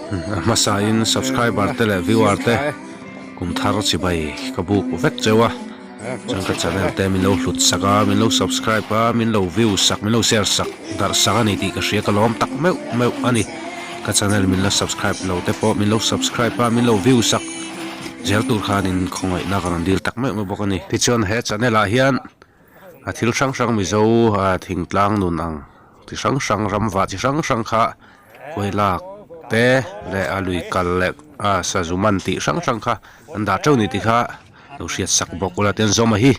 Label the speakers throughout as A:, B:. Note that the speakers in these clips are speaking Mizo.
A: A hmasain subscriber te leh viewer te kum thar chibai ka buk vek cheu a, chuan ka channel te min lo hlut sak a, min lo subscribe a, min lo view sak, min lo share sak darh sak a ni tih ka hria ka lawm tak meuh meuh a ni. Ka channel min la subscribe lo te pawh min lo subscribe a, min lo view sak zel tur khanin khawngaihna ka rawn dil tak meuh meuh bawk a ni. Tichuan he channel ah hian a thil hrang hrang Mizo thingtlang nun ang chi hrang hrang ramvah chi hrang hrang kha kuai lak te leh a lui kal leh a sazu man tih hrang hrang kha an dah teuh ni tih kha lo hriat sak bawk ula tin Zawma hi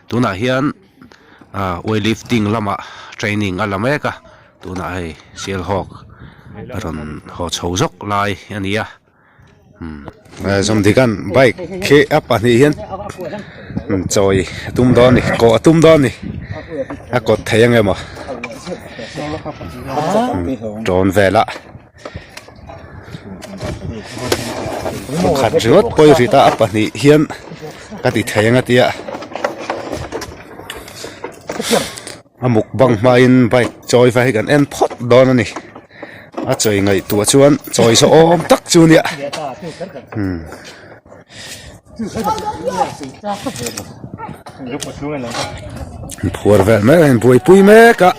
A: tunah hian ah weight lifting lamah training a la mek a tunah hei Sialhawk a rawn haw chho zawk lai a ni a. Zawmdikan bike khi a pahnih hian chawi a tum dawn a ni kawh a tum dawn a ni a kawt thei ang emaw tawn velah pakhat ringawt pawh i rit a a pahnih hian ka ti thei ang a tia a mukbang hmain bike chawi vai hi kan en phawt dawn a ni a chawi ngaihtuah chuan chawi saw awm tak chu nia umm. Phuar vel mek a inbuaipui mek a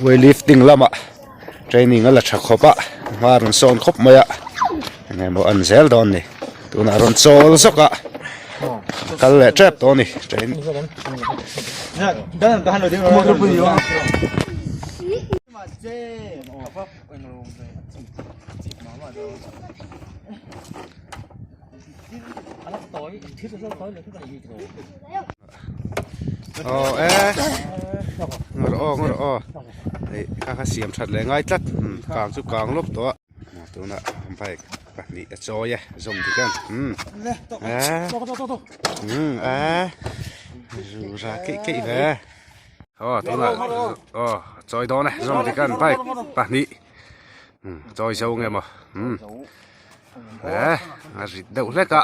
A: weight lifting lamah training a la tha khawp a hma a rawn sawn khawp mai a eng emaw an zel dawn a ni tunah a rawn chawl zawk a a kal leh tep tawh a ni train Aw e ngawr aw ngawr aw hei kha kha siam that leh ngai tlat kang chu kang lawp tawh a tunah bike pahnih a chawi a zawm dik ang umm e umm e zu za keih keih ve aw tunah aw chawi dawn e zawm dik ang bike pahnih chawi zo nge maw umm e a rit deuh hlek a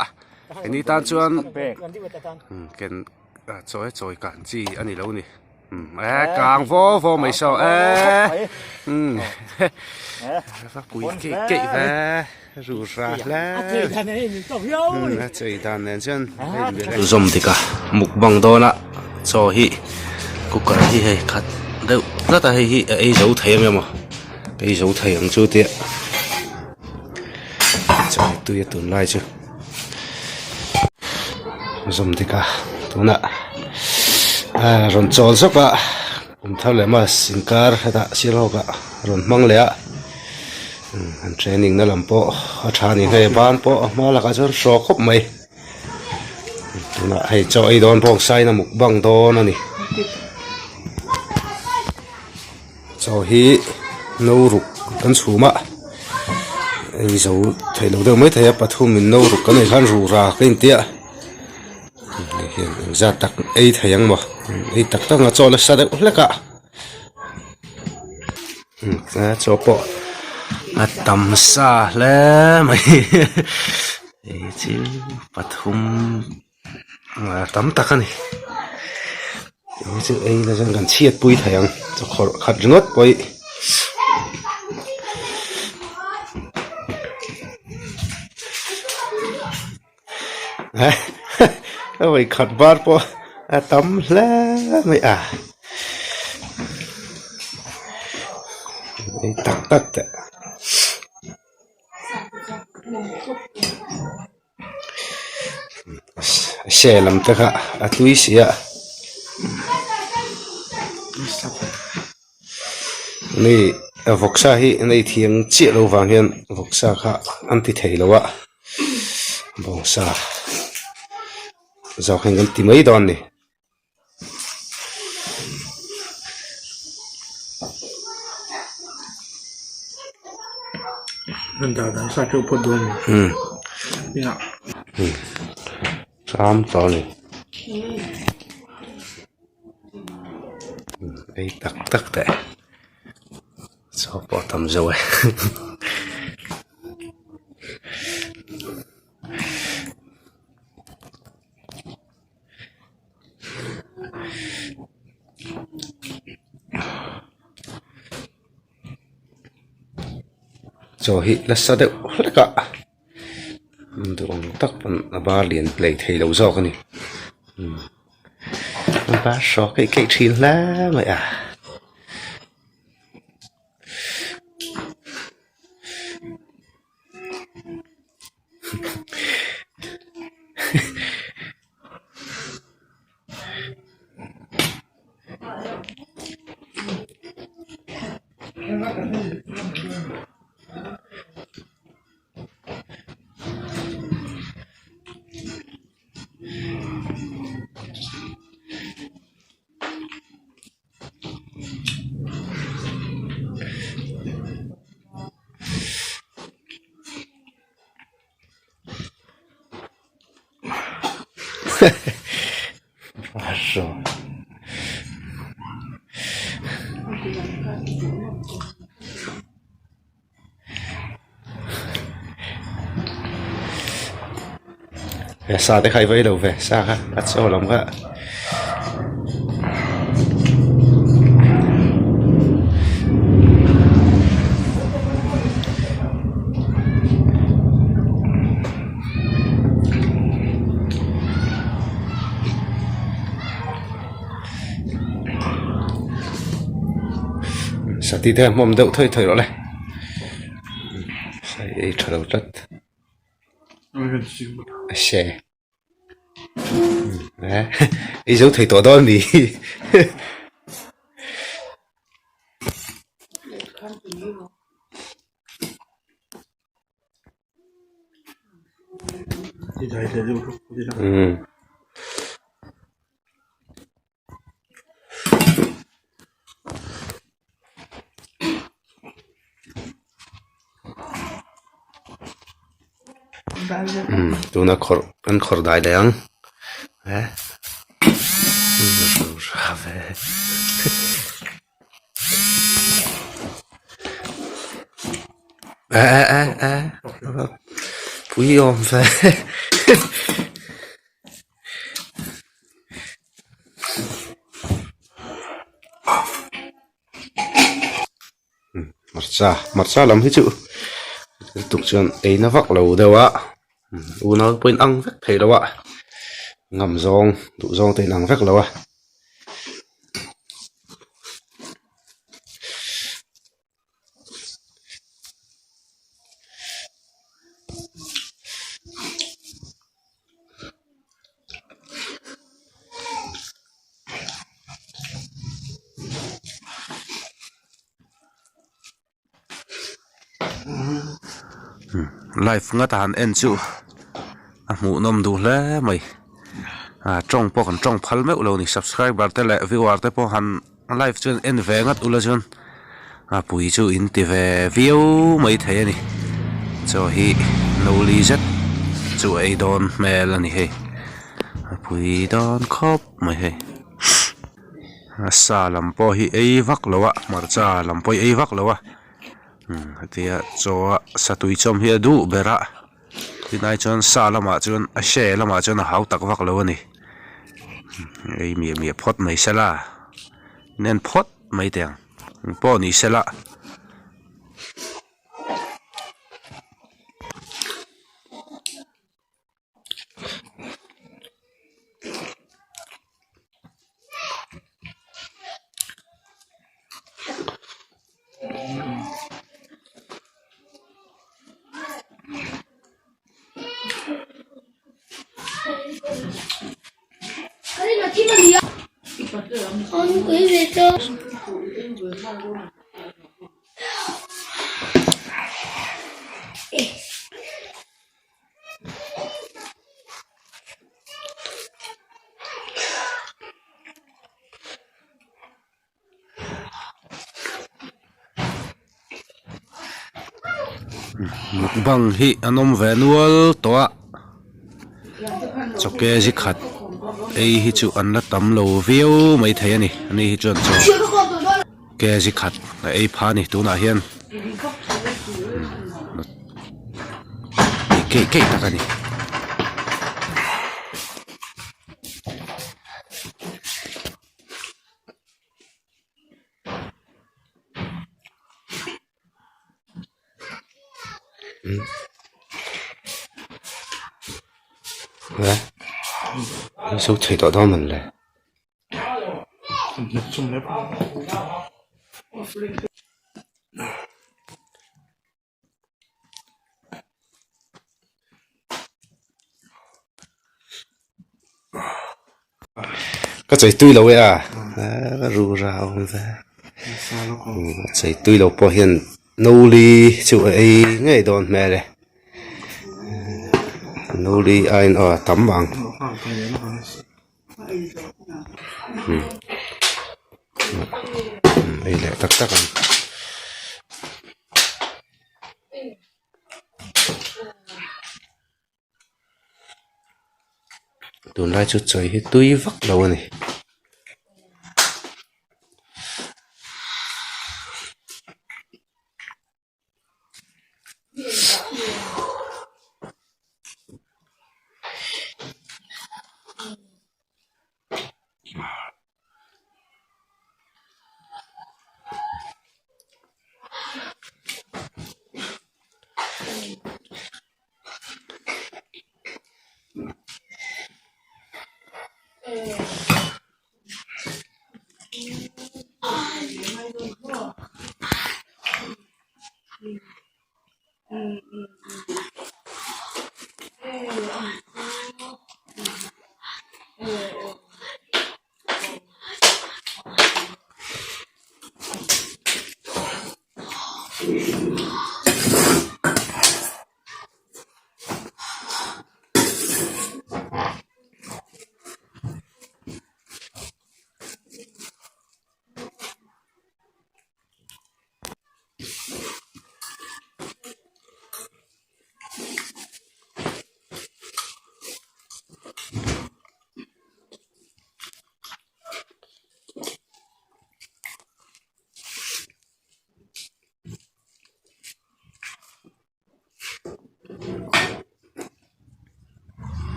A: keini tan chuan ken chawi chawi kan chi a ni lo ni e kang vaw vaw mai saw e va pui keih keih ve ru ra hle a chei dan nen chuan zawm dik a mukbang dawn a chaw hi cooker hi hei khat deuh tlat a hei hi a ei zo thei ang emaw ei zo thei ang chu tia. Chawi tui a tunlai chu zawm dik a tunah a rawn chawl zawk a kum thar leh mas inkar hetah sirhawk ah rawn hmang leh a an training na lam pawh a tha a ni hei ban pawh a hma lakah chuan hraw khawp mai tunah hei chaw ei dawn bawk sain a mukbang dawn a ni. Chaw hi no ruk kan chhum a ei zo theih loh deuh maithei a pathum in no ruk kan ei khan rura ka inti a hei hian engzat tak ei thei ang maw ei tak tak ang a chaw nasa deuh hlek a chaw pawh a tam sa hle mai hei chu pathum. Tam tak a ni eng chu ei la chuan kan chhiat pui thei ang chawkhawlh khat ringawt pawh hi a vawikhat bar pawh a tam hle mai a ei tak tak teh. Se lam te kha a tui si a ni vawksa hi an ei thiam chiah lo vang hian vawksa kha an ti thei lo a bawngsa zawk hian kan ti mai dawn a ni. Tram tawh a ni ei tak tak teh chaw pawh a tam zo e. Chaw hi nasa deuh hlek a duh ang tak pawn a bar lian hlei thei lo zawk a ni a bar hrawk keih keih thin hle mai a. Sa te kha i vei lo ve sa kha a chaw lam kha. Sati te a hmawm deuh thawi thawi rawh le sai ei tha lo tlat a hre ei zo thei tawh dawn ni. Tuna khawrh an khawrh dai leh ang pui awm ve. Hmarcha hmarcha lam hi chu lutuk chuan ei na vak lo deuh a unau pawh in ang vek thei lo a ngam zawng duh zawng te in ang vek lo a. Live ngata han en chu a hmuhnawm duh hle mai ah tawng pawh kan tawng phal meuh lo a ni subscriber te leh viewer te pawh han live chuan en ve ngat ula chuan a pui chu in ti ve viau mai thei a ni chaw hi no li zet chu a ei dawn hmel a ni hei a pui dawn khawp mai hei. A sa lam pawh hi ei vak lo a hmarcha lam pawh hi ei vak lo a umm hetia chaw a satui chawm hi a duh ber a tunai chuan sa lamah chuan a hre lamah chuan a hau tak vak lo a ni ei miah miah phawt mai sela nen phawt mai teh ang engpawh ni sela. Mukbang hi an awm ve nual tawh a chaw kg khat ei hi chu an la tam lo viau maithei a ni ani hi chuan chaw kg khat a ei pha a ni tunah hian. Keih keih tak a ni. An so thei tawh dawn mawn le. Ka chei tui lo e a ka ru ra awm ve chei tui lo pawh hian no li chu a ei ngei dawn hmel e no li aiin aw a tam ang. Ei leh tak tak ang. Tunlai chu chawi hi tui vak lo a ni.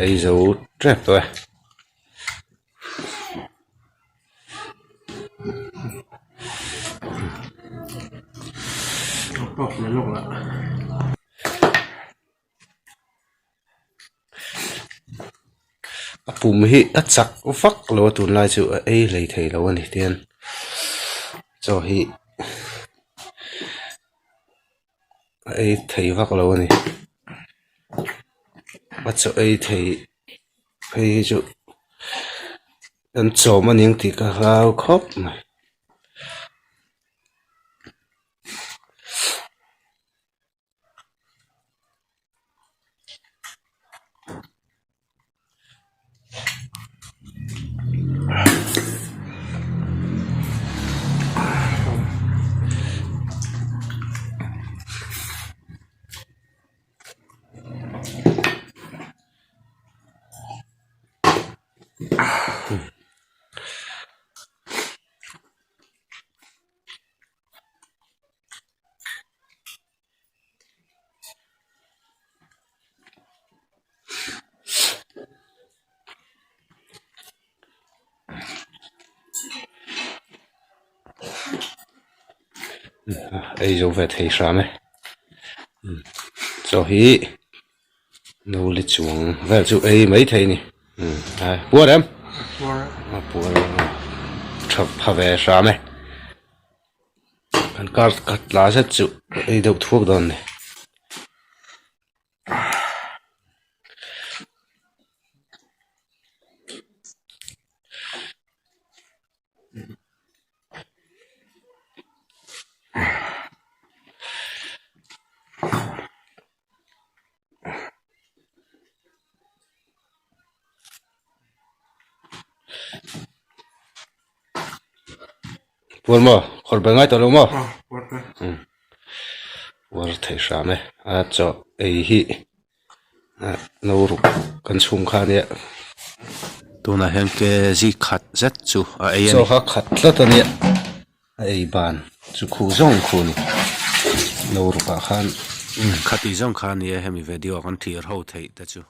A: Ei zo tep tawh e. A pum hi a chak vak lo a tunlai chu a ei hlei thei lo a ni tihian chaw hi a ei thei vak lo a ni a chaw ei thei phei hi chu an chawm a ni ang tih ka hlau khawp mai. Ei zo ve thei hram e chaw hi. No li chuang vel chu ei mai thei a ni puar em? A puar tha pha ve hram e kan kar khat tla zet chu ei deuh thuak dawn a ni. Puar maw? Khawrh ber ngai tawh lo maw? Puar thei hram e. A chaw ei hi no ruk kan chhung kha ania. Tunah hian kg khat zet chu a ei a ni. Chaw kha khat tlat a nia. A ei ban chu khu zawng khu a ni. No rukah khan. Khati zawng kha ania hemi video kan thlir ho theih te chu.